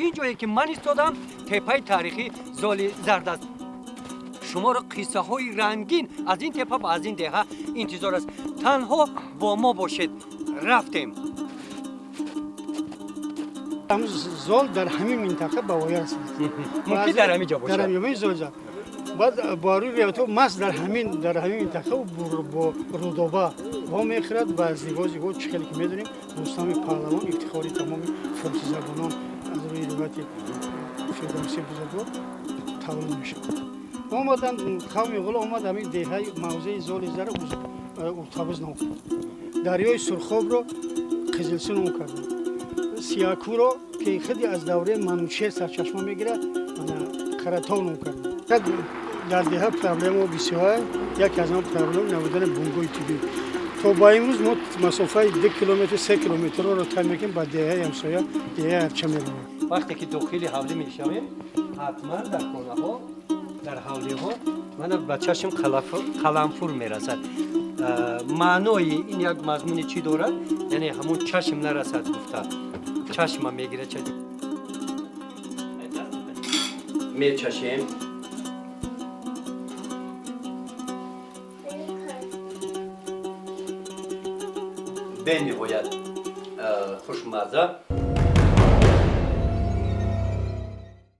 Ин ҷое ки ман истодам, теппаи таърихӣ Золи Зард аст. Шуморо қиссаҳои рангин аз ин теппа ва аз ин деҳа интизор аст. Танҳо бо мо бошед. Рафтем. Зол дар ҳамин минтақа ба воя расид. Мумкин дар ҳамин ҷо бошад. Дар ҳамин зол. Баъд бо рӯи ривоятҳо маст дар ҳамин минтақа бо Рудоба вомехӯрад ва зебо зебо, чӣ хеле ки медонем, Рустами паҳлавон, ифтихори тамоми форсизабонон, аз рӯи ривояти Фирдавсии бузургвор таваллуд мешавад. Омадан қавми ғуло омад, ҳамин деҳаи мавзеи Золи Зара Уртабуз ном кард, дарёи Сурхобро Қизилсу ном карданд, Сиякӯро, ки худи аз давраи Манучер сарчашма мегирад, Қаратов ном карданд. Дар деҳа проблема бисёр. Яке аз он проблема набудани бунгоҳи тиббӣ. То ба имрӯз мо масофаи 2 километр, 3 километрро тай мекунем, ба деҳаи ҳамсоя, деҳаи Арча меравем. Вақте ки дохили ҳавлӣ мешавем, ҳатман дар хонаҳо, дар ҳавлиҳо мана ба чашм қаламфур мерасад. Маънои ин як мазмуни чӣ дорад? Яъне ҳамун чашм нарасад гуфта, чашма мегирад. Мечашем. Бениҳоят хушмазза.